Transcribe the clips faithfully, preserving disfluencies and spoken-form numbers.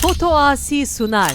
Foto Asi sunar.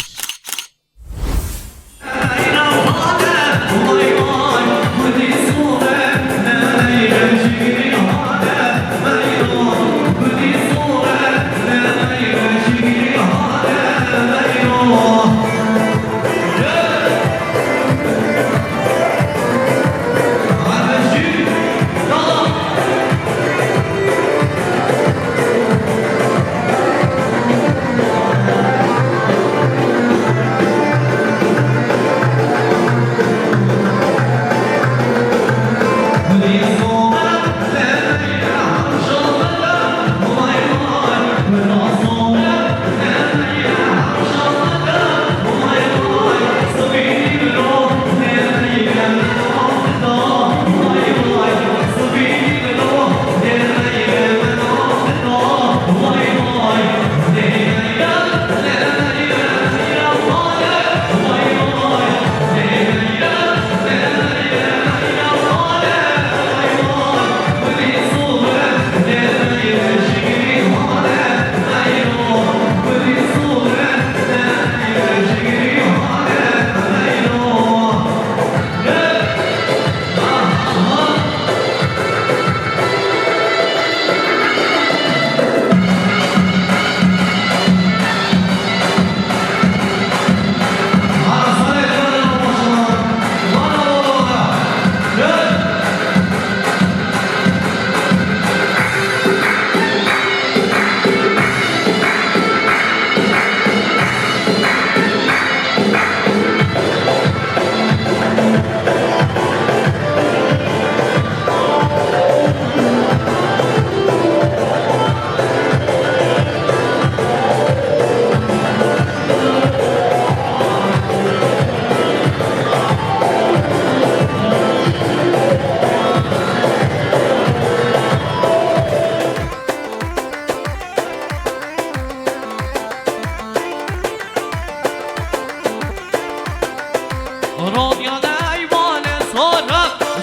Ronya leywane sora,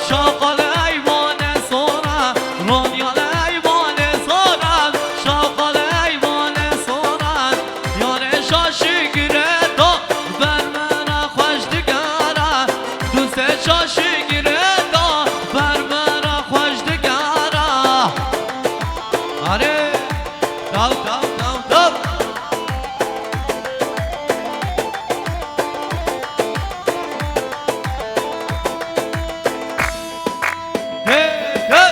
şaqal eywane sora, ronya leywane sora, şaqal eywane sora. Yarê şaşî girê da, ber me re xweş digere. Dûstê şaşî girê da, ber me re xweş digere. Arê, daw, daw, daw, daw. Hey, hey.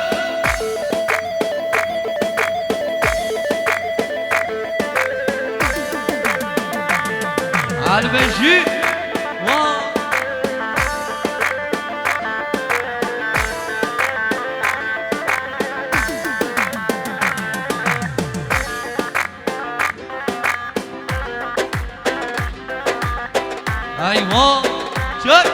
Albejî. Wa. Eywa. Çek.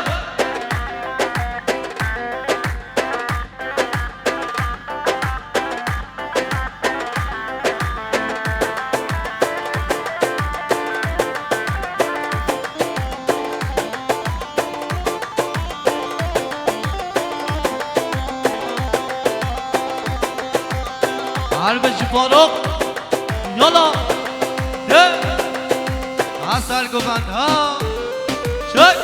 Harbi ji Faruk. Yala. De. Asal Govend ha. Çek.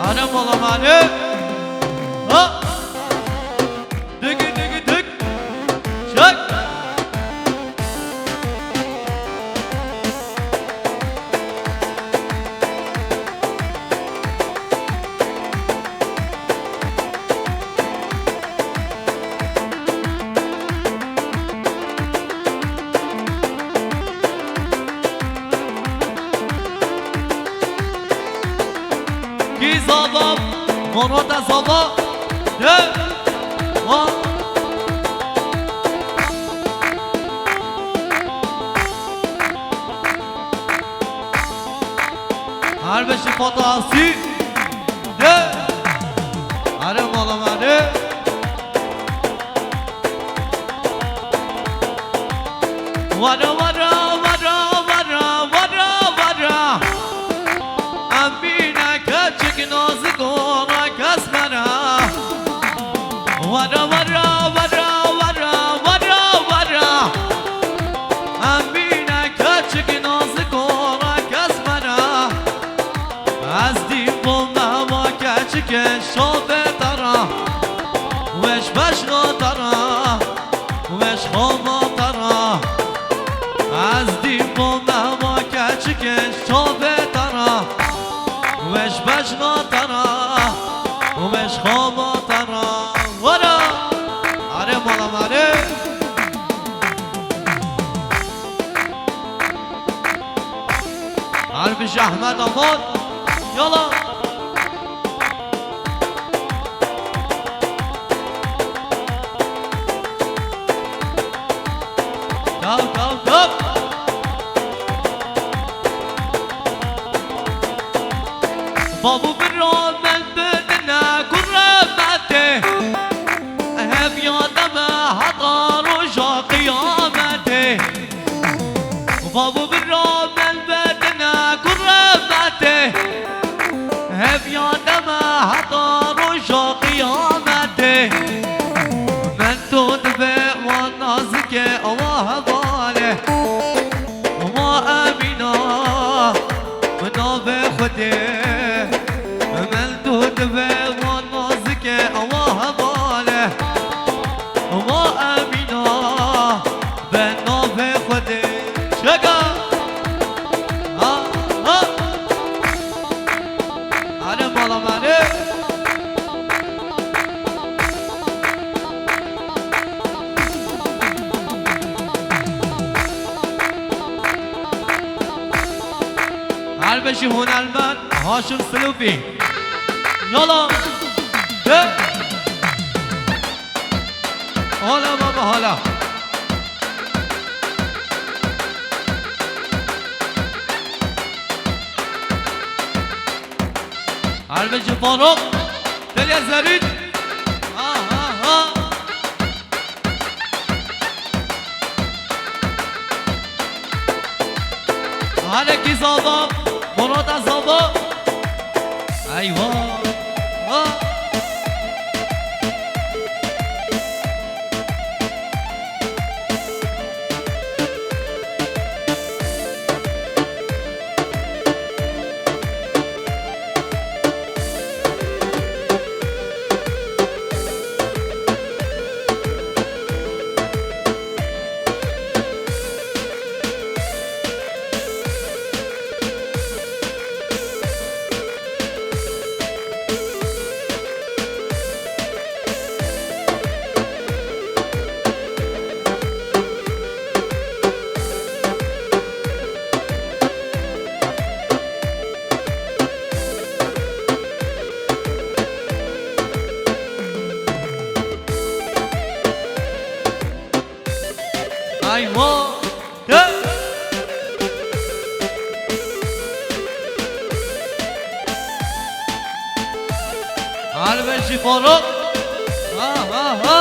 Ane mala mane. Ha. Digi digi dig. Çek. Kî zava, morota zava, de, va. Her beşî Fatih Asî. De. Are mala me de. Wara, wara, wara, wara, wara, wara. Em bîne keçik nazik û rakes me ne. Wara, wara, wara, wara, wara, wara. Em bîne keçik nazik û rakes me ne. Ez dîm bo me va keçikê şovê te re. Weş beşna te re. Weş xoma te re. Ez dîm bo me va keçikê şovê te re. Weş beşna te re. Weş xoma te re. Wara. Are mala me re. Her bijî Ehmed Aman. Yala. Taw, taw, taw. Bavû bira min bidine kurê me tê. Hev ya te me heta roja qiyametê. Bavû bira min bidine kurê me tê. Hev ya te me heta roja qiyametê. Min tu divê wan nazikê ewa hevalê. Wa Emîna, bi navê Xwedê. Min tu divê wan nazikê ewa hevalê. Wa Emîna, bi navê Xwedê. Çeka. Ha, ha. Are mala me re. Her beşî hunermend Haşim Silûfî. Yala. He. Hala baba, hala. Her bijî Faruk. Teliye Zerîn. Ha, ha, ha. Halekî zava, Murat zava. Eyvah. Ha. Eyvah! Gel! Halbe ji Faruk. Ha, ha, ha.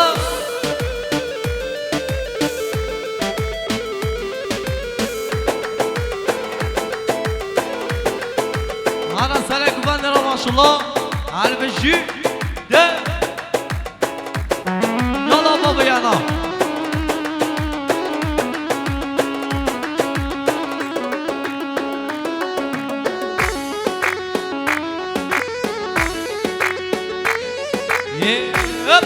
Hana serek bende ra maşallah. Halbe ji de. Yala baba yana. Yep.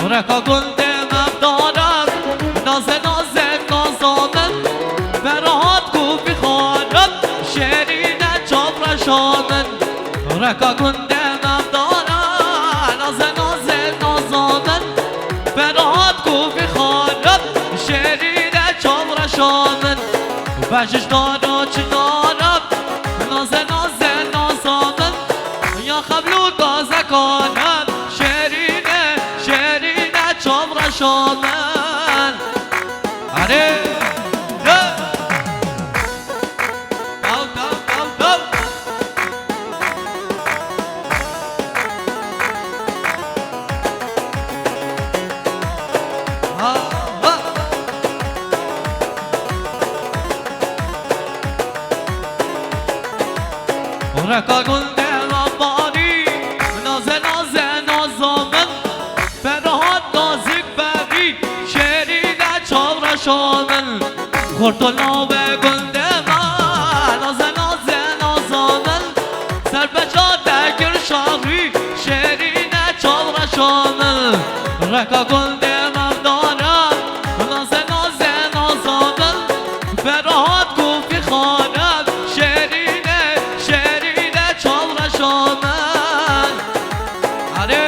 Reka gundê me daran, naze naze naza min, Ferhat ku bixarib, şêrîne çavreşa min. Reka gundê me daran, naze naze naza min, Ferhat ku bixarib, şêrîne çavreşa min. Bejij dara çinara, naze naze naza min, ya xev Û taze kanem şêrîne, şêrîne çavreşa min. Erê, de. Taw, taw, taw, taw. Ha, ha. Reka gundê me barî, naze, naze, naza min. Ferhat nazik ferî, şêrîne çavreşa min. Xorto navê gundê me, naze, naze, naza min. Serbeca te kir şarî, şêrîne çavreşa min. Reka gundê me dare, naze, naze, naza min. Ferhat ku fîxanem, şêrîne, şêrîne çavreşa min. Erê.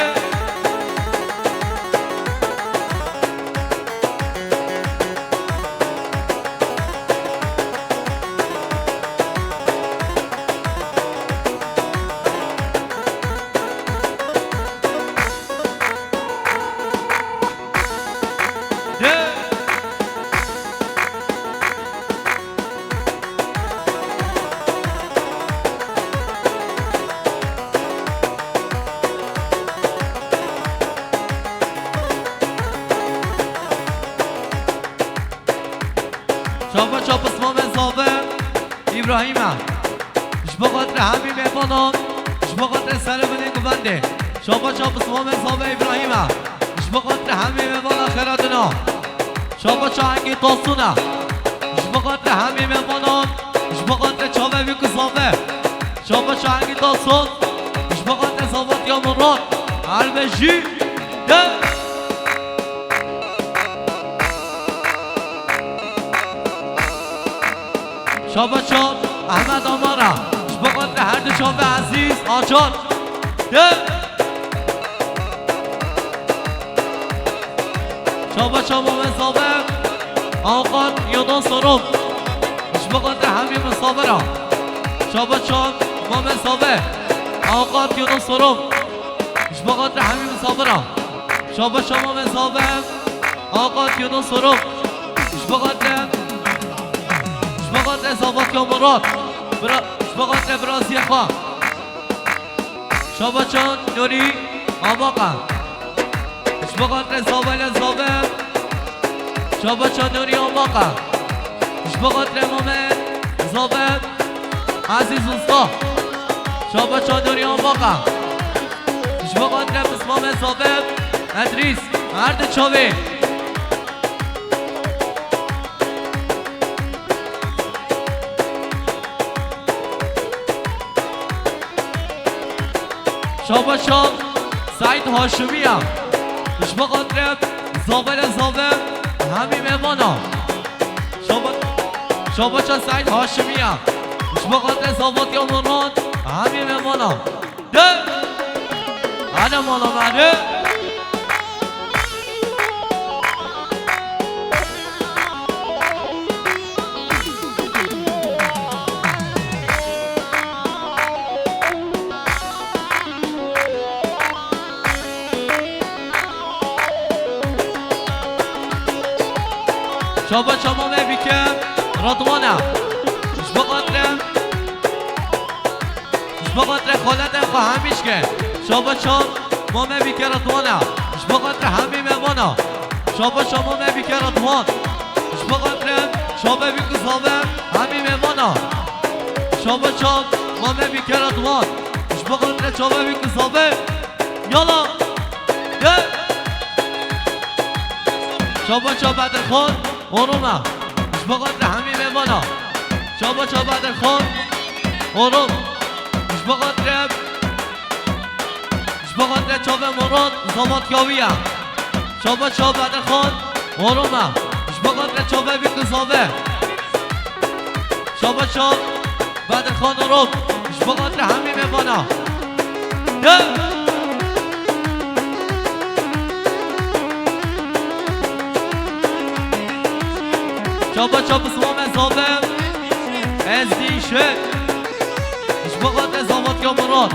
Çapa çapa Slavê Zave Îbrahîm e. Ji bo xatirê hemî mêvanan, ji bo xatirê serê binê guvendê. Çapa çapa Slavê Zave Îbrahîm e. Ji bo xatirê hemî mêvanan xêra dina. Çapa çahengî tasûn e. Ji bo xatirê hemî mêvanan, ji bo xatirê çavê wî ku zave. Çapa çahengî tasûn, ji bo xatirê zavatiya min ran. Her be jî de. Şabaçan Ehmed Amara, ji bo xatirê her du çavê ezîz, Acar. De. Şabaçan Mame Zave, Avukat Yildiz Sorum, ji bo xatirê hemî misafira. Şabaçan Mame Zave, Avukat Yildiz Sorum, ji bo xatirê hemî misafira. Şabaçan Mame Zave, Avukat Yildiz Sorum, ji bo xatirê, ji bo xatirê zavatiya Murat, bira, ji bo xatirê biraziyê xwe. Şabaçan Nurî Amaka. Ji bo xatirê Zave lê Zave. Şabaçan Nurî Amaka. Ji bo xatirê Mame Zave. Ezîz Usta. Şabaçan Nurî Amaka. Ji bo xatirê Pismamê Zave. Edrîs. Her du çavê. Şabaşa Seîd Haşimî ya. Ji bo xatirê Zave lê Zave hemî mêvana. Şaba-, Şabaşa Seîd Haşimî ya. Ji bo xatirê Zavatiya Murad hemî mêvana. De! Hadi mala bari. Şaba çama me bike Radwana. Ji bo xatirê Ji bo xatirê xaletên xwe hemî şke. Şaba çam mame bike Radwana. Ji bo xatirê hemî mêvana. Şaba çama me bike Radwan. Ji bo xatirê çavê wî ku zave hemî mêvana. Şaba çam mame bike Radwan. Ji bo xatirê çavê wî ku zave. Yala. Gel. Şaba çam Bedirxan. Orom e. Ji bo xatirê hemî mêvana. Çaba çaba Bedirxan. Orom. Ji bo xatirê, ji bo xatirê çavê Murat Zavat Yawiye. Çaba çaba Bedirxan. Orom e. Ji bo xatirê çavê wî ku zave. Çaba çaba Bedirxan Orom. Ji bo xatirê hemî mêvana. De! Çaba çaba Sivame Zave. Ez dîşe. Ji bo xatirê Zavatiya Murat.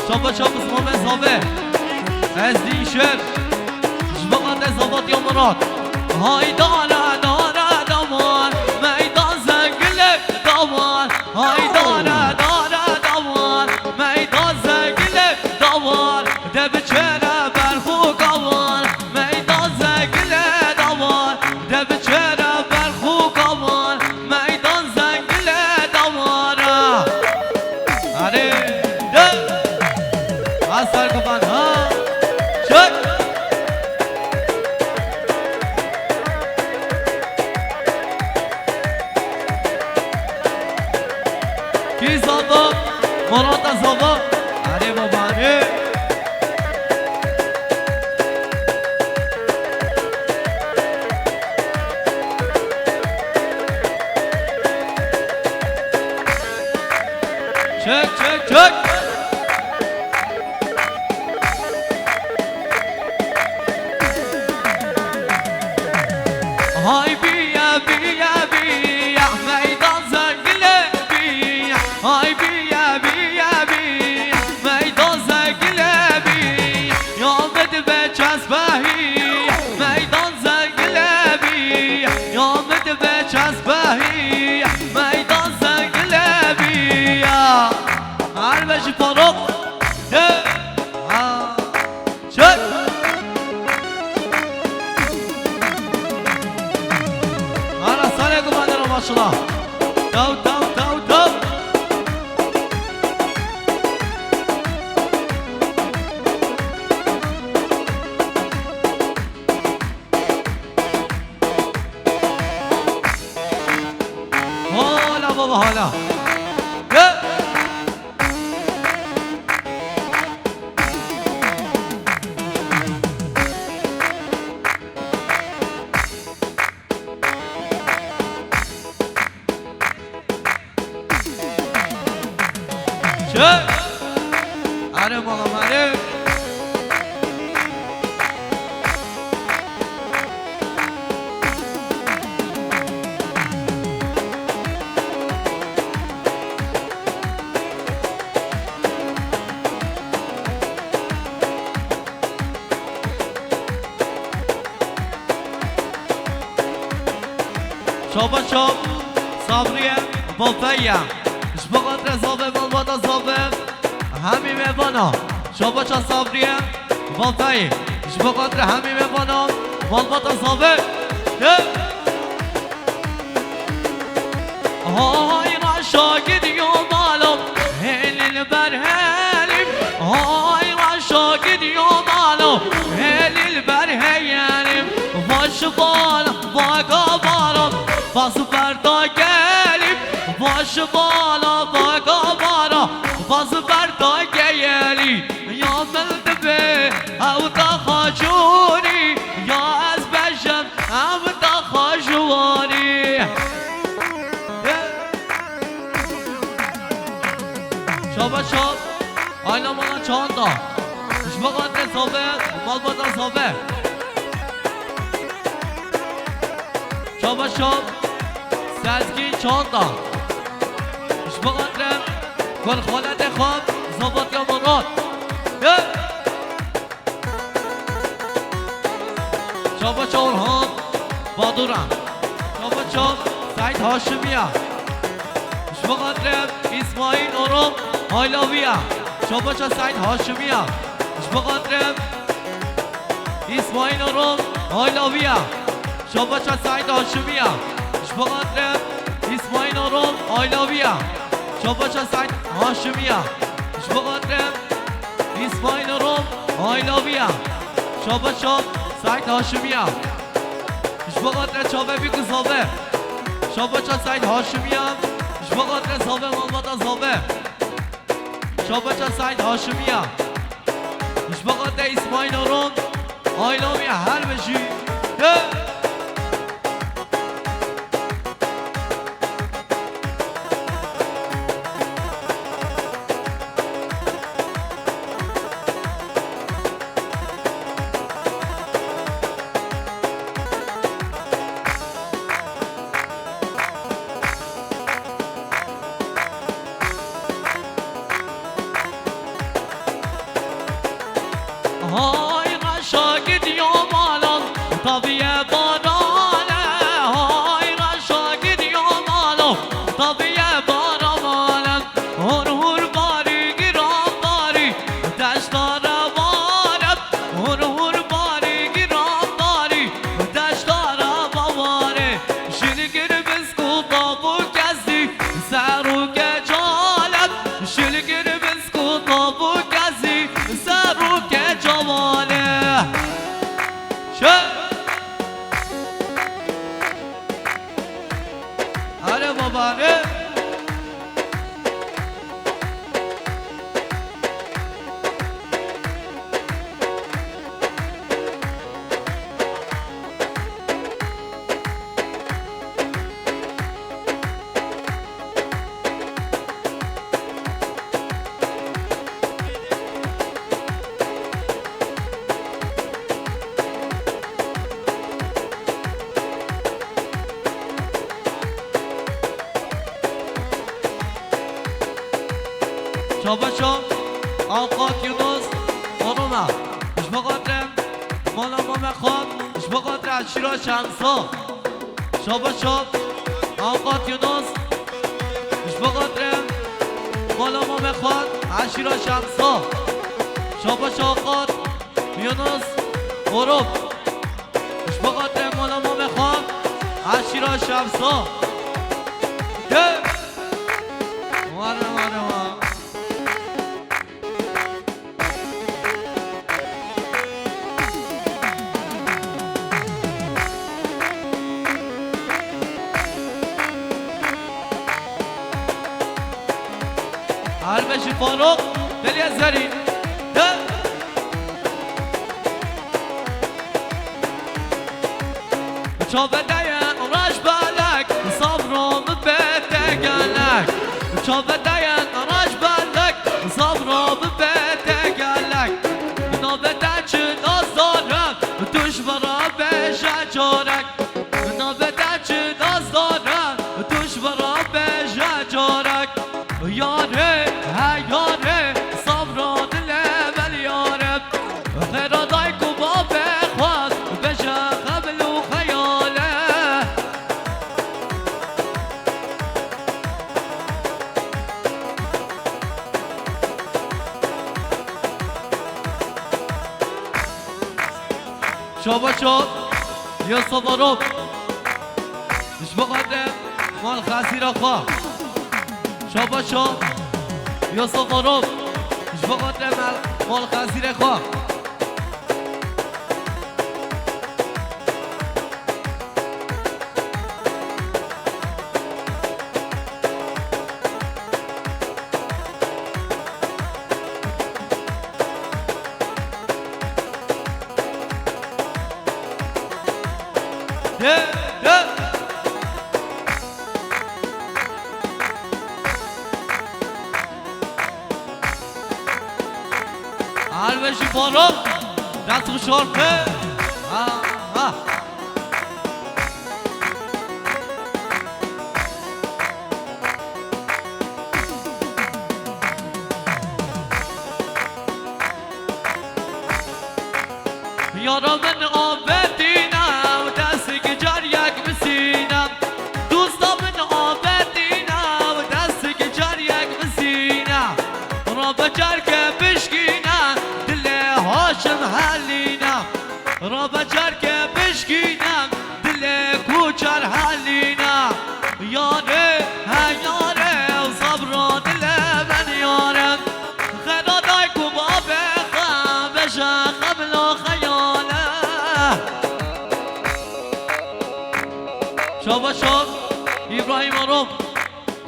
Çapa çap zave zave. Ez dîşer. Ji bo qate zavat ya Murat. Hay dare dare damar. Meydan zengile damar. Hay dare dare damar. Meydan zengile damar. De biçere berxu kawan. Meydan zengile damar. De biçere berxu kawan. Meydan zengile damar. Hadi, dön. Hasar kapan ha. Çök. Kî zava? Morata zava. Hadi baba, hadi. Çök, çök, çök. Hay biye, biye, biye, meydan zengile biye. Hay biye, biye, biye, meydan zengile biye. Ya min be çesbehî, meydan zengile biye. Ya min be çesbehî, meydan zengile biye. Her beşi parok. De. Ha. Çek. Ana sare kumandero maşallah. Tav, tav, tav, tav. Hala baba, hala. Gel. Çök. Are baba, are. Çaba çap, Sabriye, Bafeya. Ji bo xatirê zave, malbata zave, hemî mêvana. Çaba çap Sabriye, Bafeyê. Ji bo xatirê hemî mêvana, malbata zave. Hey! Hay reşa gidiyor malum, helil berhelim. Hay reşa gidiyor malum, helil berheyelim. Baş bala, baka balam, bas berda gelim. Baş bala, baka bara, bas berda geyelim. Ya min dibe, ew te xacûnî, ya ez bejim, ew te xacûwanî. Şaba şab, ayna mala çanda. Ji bo xatirê zave, malbata zave. Şaba şab, Sezgîn çanda. Ji bo xatirê gol xaletê xwe, zavat ya Murat. Ye! Şabaça Orhan Badura. Şabaça Seîd Haşimiya. Ji bo xatirê Îsmaîl Orom, I love you. Şabaça Seîd Haşimiya. Ji bo xatirê Îsmaîl Orom, I love you. Şabaça Seîd Haşimiya. Ji bo xatirê Îsmaîl Orom, I love you. Şabaça Seîd Haşimiya. Ji bo xatirê Îsmaîl Rom, I love you. Şaba şab, Seîd Haşimiya. Ji bo xatirê çavê bî ku zave. Şaba şab Seîd Haşimiya. Ji bo xatirê zave, malbata zave. Şaba şab Seîd Haşimiya. Ji bo xatirê Îsmaîl Rom, I love you, her bijî. Hey! Hay reşa gidiyo malan, taviye barane. Hay reşa gidiyo malan, taviye barane. Hur hur barî giran barî, deşta re vare. Hur hur barî giran barî, deşta re vare. Jilgir bizku tavu kezî, ser û kecale. Jilgir bizku tavu kezî, ser û kecale. Şe. Are babane. Çabaşo, Avukat Yunus, Oruma. Ji bo xatirê mala Mame Xan, ji bo xatirê eşîra Şemsa. Şabaşo, Avukat Yunus, ji bo xatirê mala Mame Xan, eşîra Şemsa. Şabaşo Avukat Yunus, Orum. Ji bo xatirê mala Mame Xan, eşîra Şemsa. De. Ware, ware, ware. Erbeşî Faruk, Deliye Zerî. De. Çavedeyen reş belek, sabro min bete gelek. Çavedeyen reş belek, sabro min bete gelek. Navete çi nazarim, tu ji min re bêje carek. Navete çi nazarim, tu ji min re bêje carek. Yare, he yare, sabra dile bel yare. Xêra dayk û babê xwest, beje xemil û xeyale. Şabaşo, Yusuf Arop. Ji bo xatirê mal xezîra xwe. Şabaşo, Yusuf Arop. Ji bo xatirê mal, mal xezîrê xwe. De, de. Erbeşî Faruk, dest û şor pe. Ha, ha. Yara min avêtîne û destê cariyek bi sîne. Dosta min avêtîne û destê cariyek bi sîne. Rabe carke bişkîne, dilê Haşim helîne. Rabe carke bişkîne, dilê koçer helîne. Yare, he yare, sabra dile ben yare. Xera dayk û babê xwe, beje xemla xeyale. Şabaşo, Îbrahîm Arom.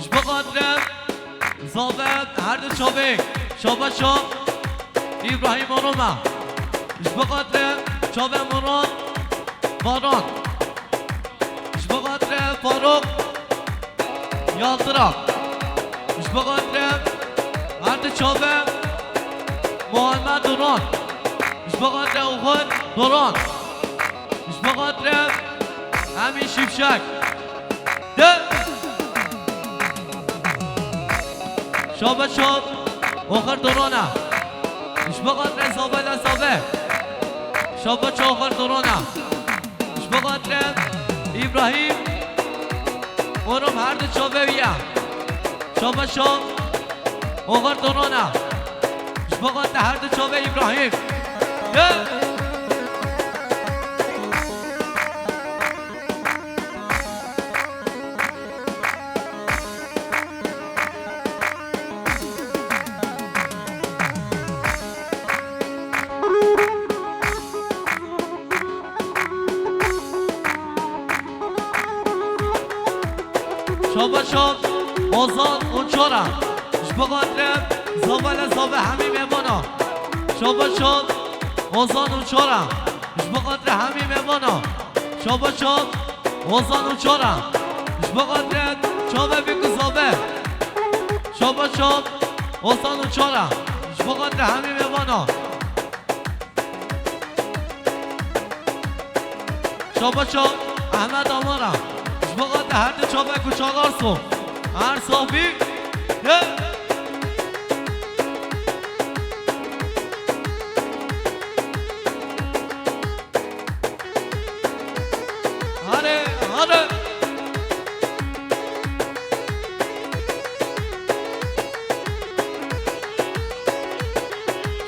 Ji bo xatirê zavê her du çavê. Şabaşo, Îbrahîm Arom e. Ji bo xatirê çavê Murat Baran. Ji bo xatirê Faruk Yaltira. Ji bo xatirê her du çavê Muhammed Duran. Ji bo xatirê Uxud Duran. Ji bo xatirê Emîn Şîfşek. De. Şabaşo, Oxir Duran e. Ji bo xatirê Zave le Zave. Şaba çaxir durona. Ji bo xatirê Îbrahîm. Orom her du çavê wî ye. Şaba çaxir durona. Ji bo xatirê her du çavê Îbrahîm. Ye. Şaba şab, Ozan û Çora. Ji bo xatirê Zave le Zave hemî mêvana. Şaba şab, Ozan û Çora. Ji bo xatirê hemî mêvana. Şaba şab, Ozan û Çora. Ji bo xatirê çavê bîk û Zave. Şaba şab, Ozan û Çora. Ji bo xatirê hemî mêvana. Şaba şab, Ehmed Amara. Ji bo xatirê her du çavek û çaxar so. Her safî. Ye. Hare, hare.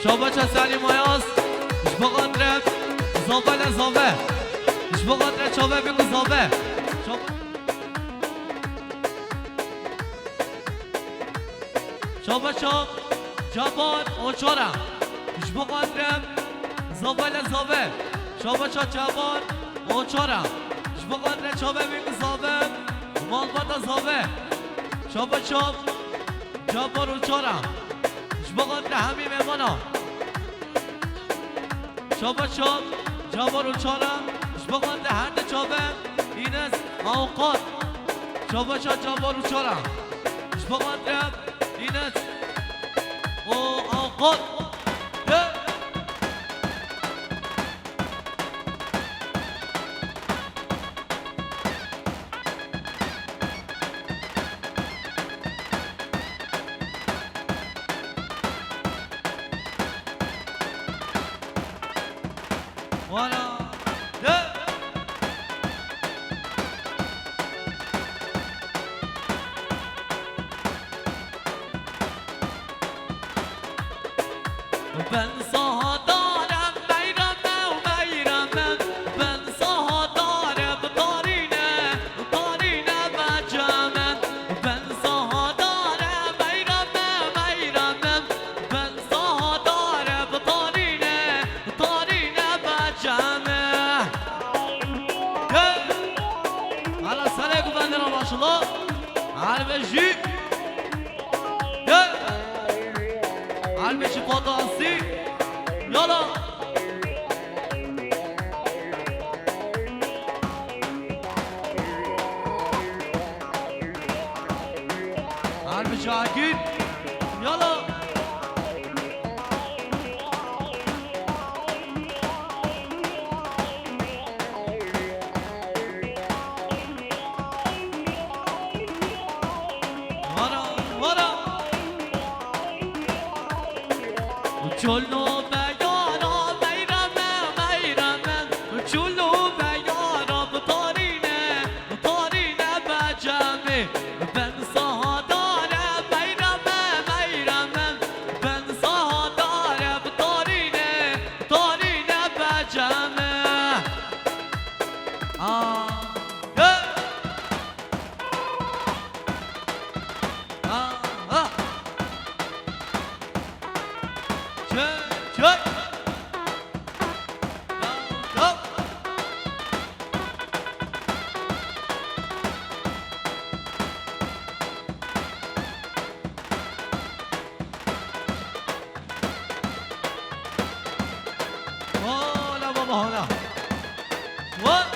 Şabaça Selîm Ayaz, ji bo xatirê Zave le Zave. Ji bo xatirê çavê bîk û Zave. Şaba- Şabaça Cabar Oçora. Ji bo xatirê Zave le Zave. Şabaça Cabar Oçora. Ji bo xatirê çavê bîk û Zave. Malbata Zave. Şabaça Cabar Oçora. Ji bo xatirê hemî mêvana. Şabaşa Cabar û Çara, ji bo xatirê her du çave Înes Awqat. Şabaşa Cabar û Çara, ji bo xatirê Înes û Awqat. Ye. Wara. De. Ben saha darem meyreme û meyreme, ben saha darem tarîne, tarîne beceme, ben saha darem meyreme, meyreme, ben saha darem tarîne, tarîne beceme. Hey! Ala serê ku bendera başla. Harbe jî. Ye! Harbe jî potansî. Yala! Harbe jî Akîn. Yala! Wara, wara. Çolo beyara meyreme, meyreme. Çolo beyara bitarîne, bitarîne becemê. Ben saha dare meyreme, meyreme. Ben saha dare bitarîne, bitarîne becemê. Aa. Hey! Aha! Çek, çek! Çal, çal! Hola baba, hola. What?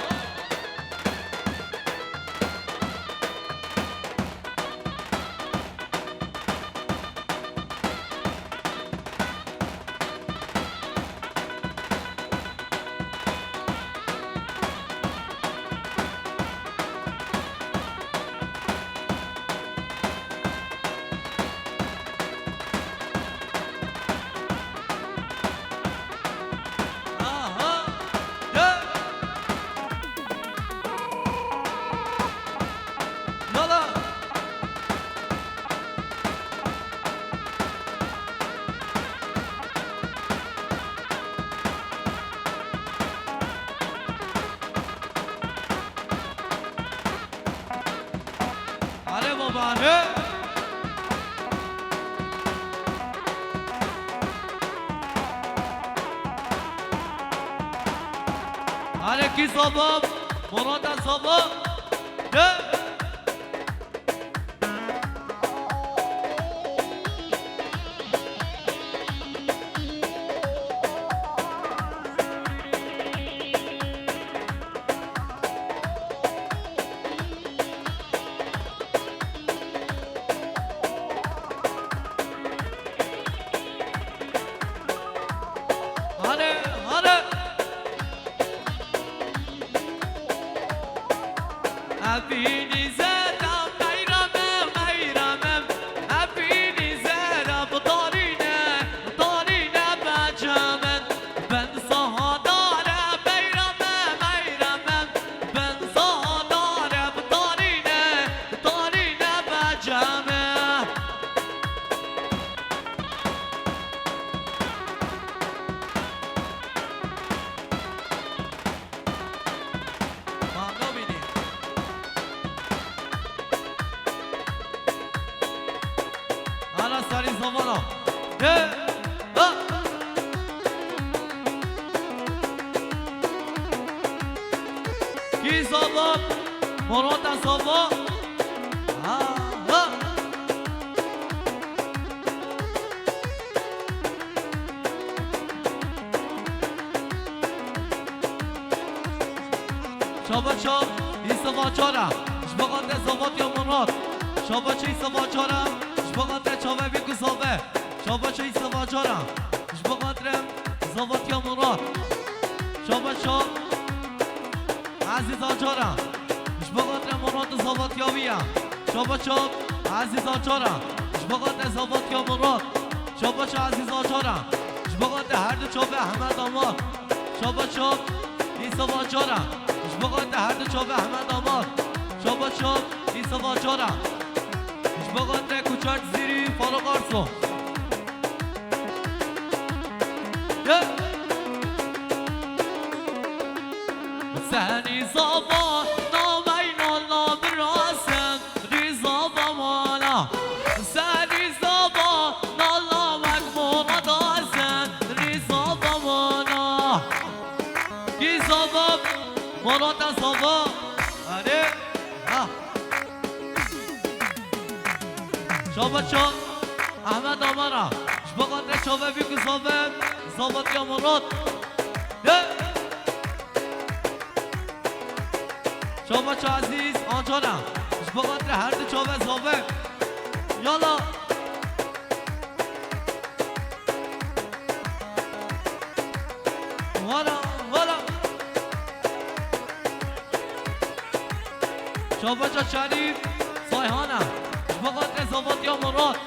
Alekî zava, Murada zava. He! Hane, hane. Evînî zera meyrame, meyrame. Evînî zera bitarîne, bitarîne beceme. Ben sahadare meyrame, meyrame. Ben sahadare bitarîne, bitarîne beceme. Mamlo bînî. Ana sarî zavana. He! Ha! Kî zava? Morata zava. Ha! Ha! Şabaça Îseva Cara, ji bo xatirê Zavatiya Murat. Şabaça Îseva Cara, ji bo xatirê çavê vî ku zave. Şabaça Îseva Cara, ji bo xatirê Zavatiya Murat. Şabaça Ezîza Cara, ji bo xatirê Murat û Zavatiya wî ya. Şabaça Ezîza Cara, ji bo xatirê Zavatiya Murat. Şabaça Ezîza Cara, ji bo xatirê her du çavê Ehmed Amar. Şabaça Îseva Cara, ji bo xatirê her du çavê Ehmed Amar. Şabaça Îseva Cara, ji bo xatirê Kuçer Zîrî Faruk Arso. Ye! Senî zava naveyna la birasen, rîza vamana. Senî zava nala wek morada sen, rîza vamana. Kî zava, morada zava. Erê, ha. Şabaça Ehmed Amara, ji bo xatirê çavê vî ku zave, zavatiya Murat. Ye! Şabaça Ezîz Acara, ji bo xatirê her du çavê zave. Yala! Wala, wala. Şabaça Şerîf Sayhana, ji bo xatirê zavatiya Murat.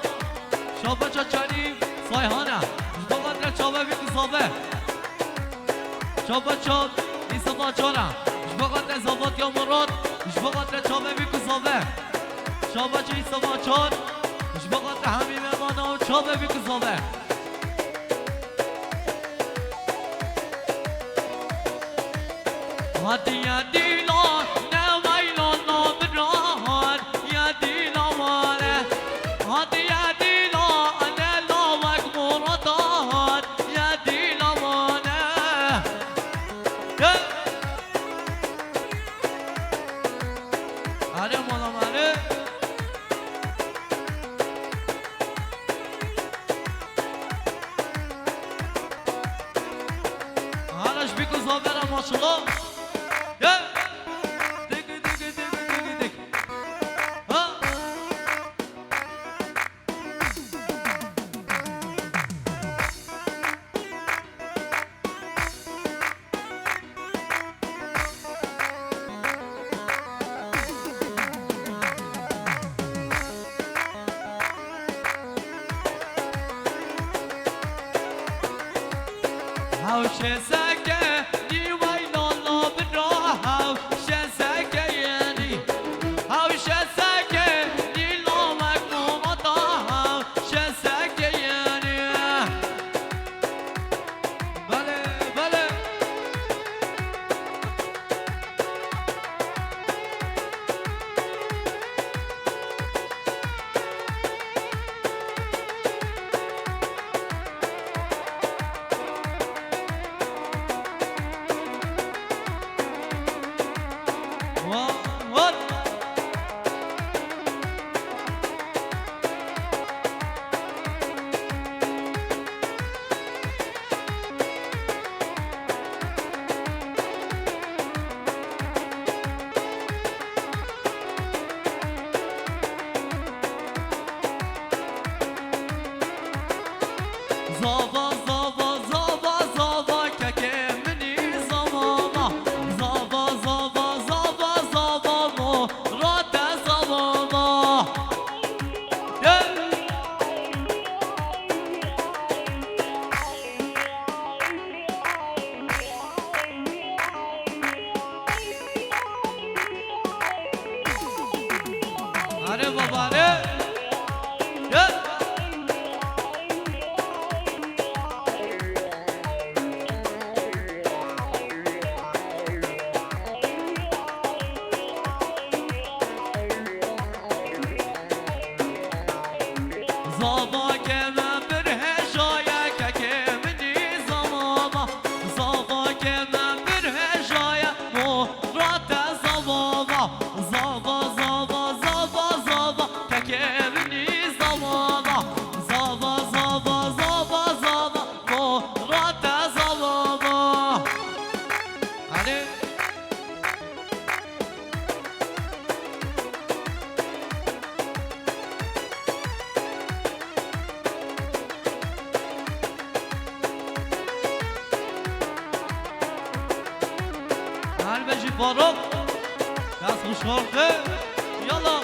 Şabaça Şerîf Sayhana, ji bo xatirê çavê vî ku zave. Şabaça Îseva Cara, ji bo xatirê zavatiya Murat, ji bo xatirê çavê vî ku zave. Şabaça Îseva Car, ji bo xatirê hemî mêvana û çavê vî ku zave. Hatiye dîla, ne weyla na birahan, ye dîla mane. Hatiye dîla, ne lawek morata han, ye dîla mane. Ye! Are mala mane. Hara ji bî ku zavera maşallah. Ye! Dik, dik, dik, dik, dik. Ha! Hewşe seke nîwey lala bira, hewşe seke yenî. Hewşe seke nî lawek mûmata, hewşe seke yenî. Belê, belê. Bejî Faruk. Dest xweş Faruk. Yala.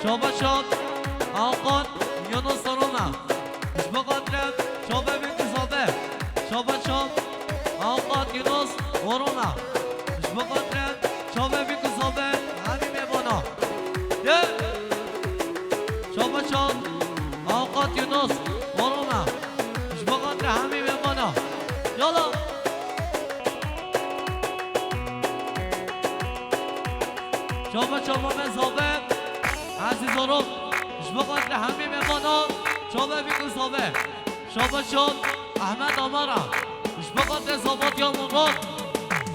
Çava çav, Akan, Yunus Rona. Ji bo xatirê çavê min ku zave. Çava çav, Akan, Yunus Rona. Ji bo xatirê çavê min ku zave, hemî mêvana. Ye. Çava çav, Akan, Yunus Rona. Ji bo xatirê hemî mêvana. Yala. Çava çava me zave, Ezîz Orok, ji bo xatirê hemî mêvana, çavê min ku zave. Çava çav, Ehmed Amara, ji bo xatirê zavatiya Murat.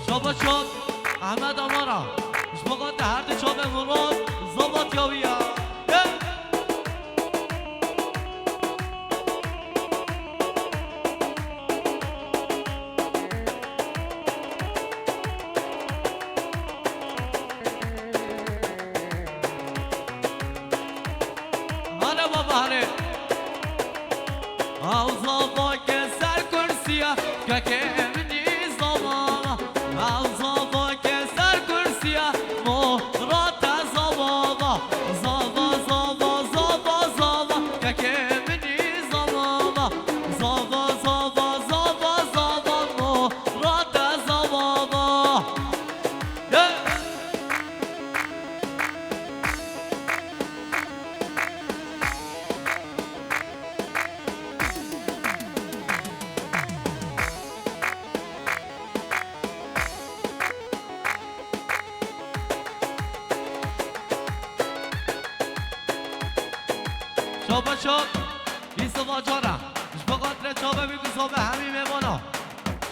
Çava çav, Ehmed Amara, ji bo xatirê her du çavê Murat, zavatiya wî ya. Hey! Hale baba, hale. Ew zava ke ser kursiya, kekê min î zava. Ew zava ke ser kursiya, mo rate zava. Zava, zava, zava, zava, kekê min î zava. Zava, zava, zava, zava, mo rate zava. Ye! Şaba şab, Yusuf Acar e. Ji bo xatirê çavê wî ku zave hemî mêvana.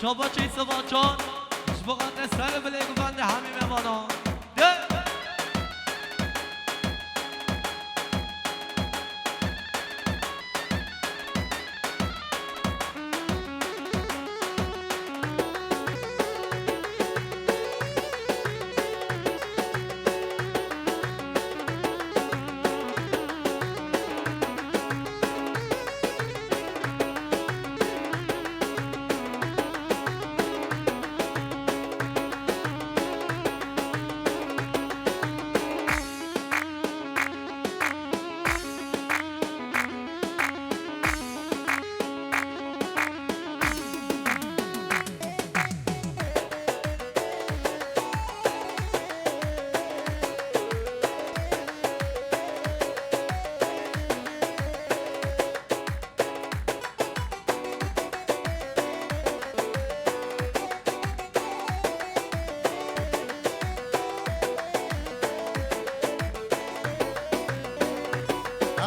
Şaba çi Yusuf Acar, ji bo xatirê ser û bilê ku bende hemî mêvana.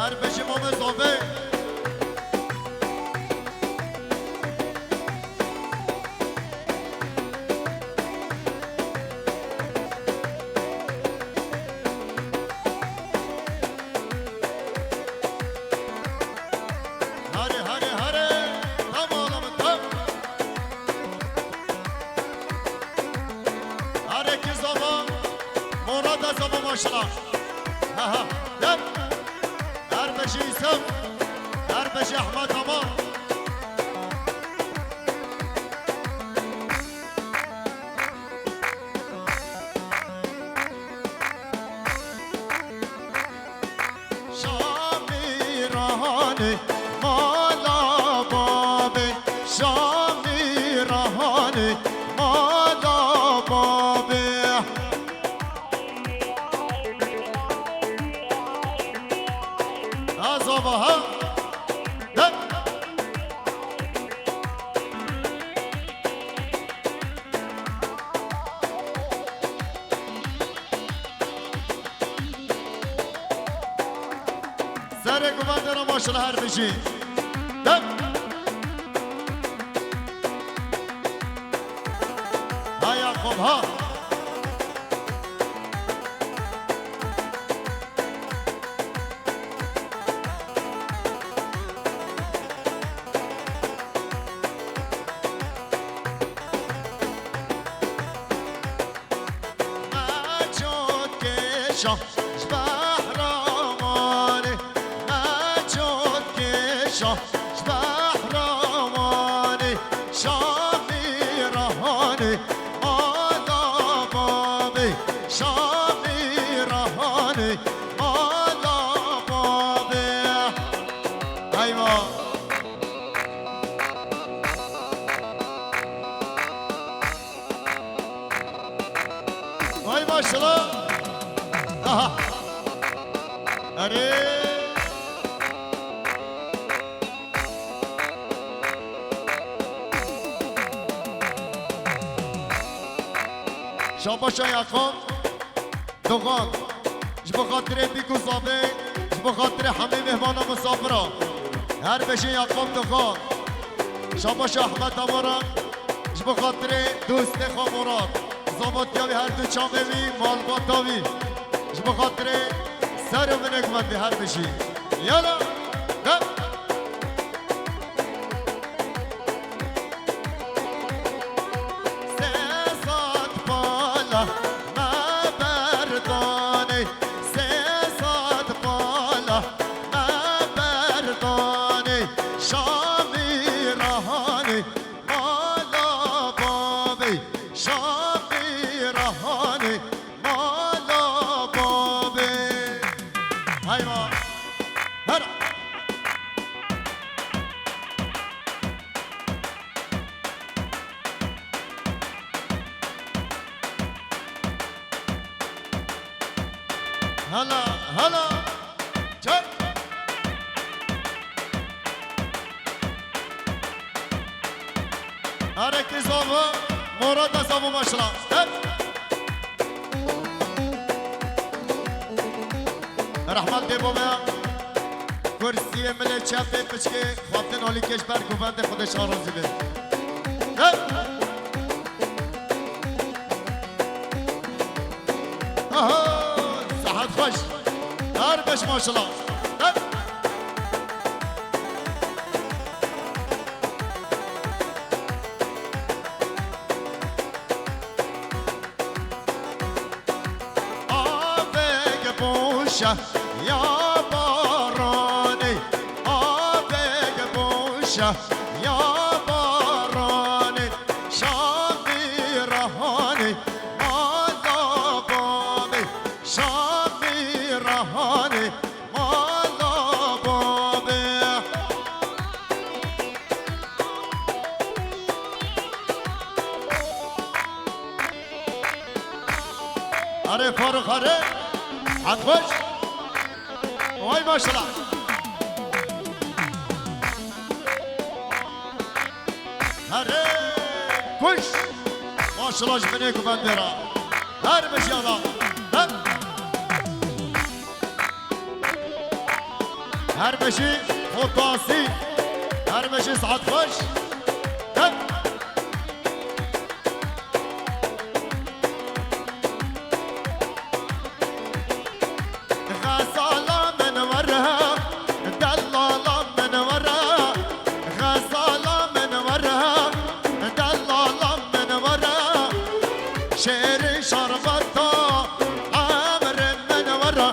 Her beşê mame zave. Hare, hare, hare. Tam oğlum, tam. Hare ki zava. Mora da zava maşallah. Ha, ha. Yap. Her beşi İsem. Her beşi Ahmet ama. Şamîranê mala babê, Şamîranê mala babê. Azava ha. Dek. Serê guvendê re maşallah her bijî. Dem. Ha Yakup ha. Necat kêşa ji behra Wanê, necat kêşa ji behra Wanê, Şamî Rehanê, mala bavê, Şamî Rehanê, mala bavê. Eywa. Vay maşallah. Aha. Erê. Şabaşa Yakup. Dogan. Ji bo xatirê bîk û zavê, ji bo xatirê hemî mêhmana misafira. Her beşê Yakup Dogan. Şabaşa Ehmed Amara. Ji bo xatirê dostê xwe Murat. Zavatiya wî her du çavê wî, malbata wî. Ji bo xatirê ser û binê guvendê her bijî. Yala. Dem. Sê sed pala me berdanê, sê sed pala me berdanê, Şamî Rehanê, mala bavê, Şamî Rehanê, mala bavê. Heyva. Her. Hala, hala. Çay. Harekî zavo, mora da zavo maşallah. Hep. Rehmet dê bo me. Kursiyê milê çepê piçkê xweftin alî kêş ber guvendê Xwedê şarazî be. Hep. Aha, sahet xweş. Her beş maşallah. Hep. Avêk boşe ya baranê, avêk boşe ya baranê, Şamî Rehanê, mala bavê, Şamî Rehanê, mala bavê. Erê Faruk, erê. Hat xweş. Vay maşallah. Erê. Kuş. Maşallah ji binê guvendê re. Her bijî ala. Her. Her beşî potasî. Her beşî saet xweş. Her. Xezala min were, delala min were, xezala min were, delala min were. Şêrî şerbeta emrê min were.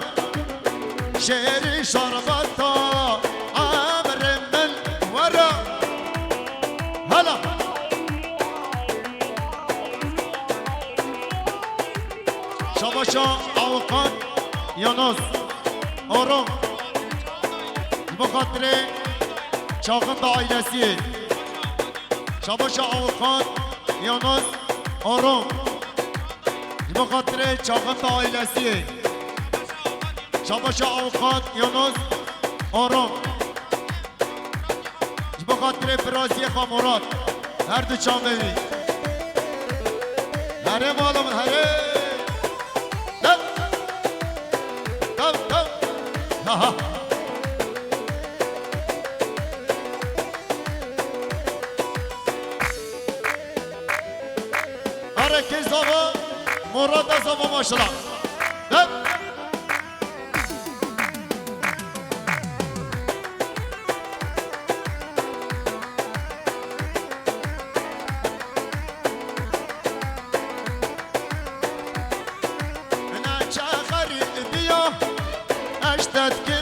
Şêrî şerbeta emrê min were. Hala. Şabaşa Awiqan Yunus. Orom. Ji bo xatirê Çaxinda ailesiyê. Şabaşa Awiqan Yunus Orom. Ji bo xatirê Çaxinda ailesiyê. Şabaşa Awiqan Yunus Orom. Ji bo xatirê biraziyê xwe Murat. Her du çavê wî. Herê mala min, herê. Dev. Dev, dev. Ha, ha. Zava, Murad Zava, maşallah. Hep. Naça xerîbiya, eştetkî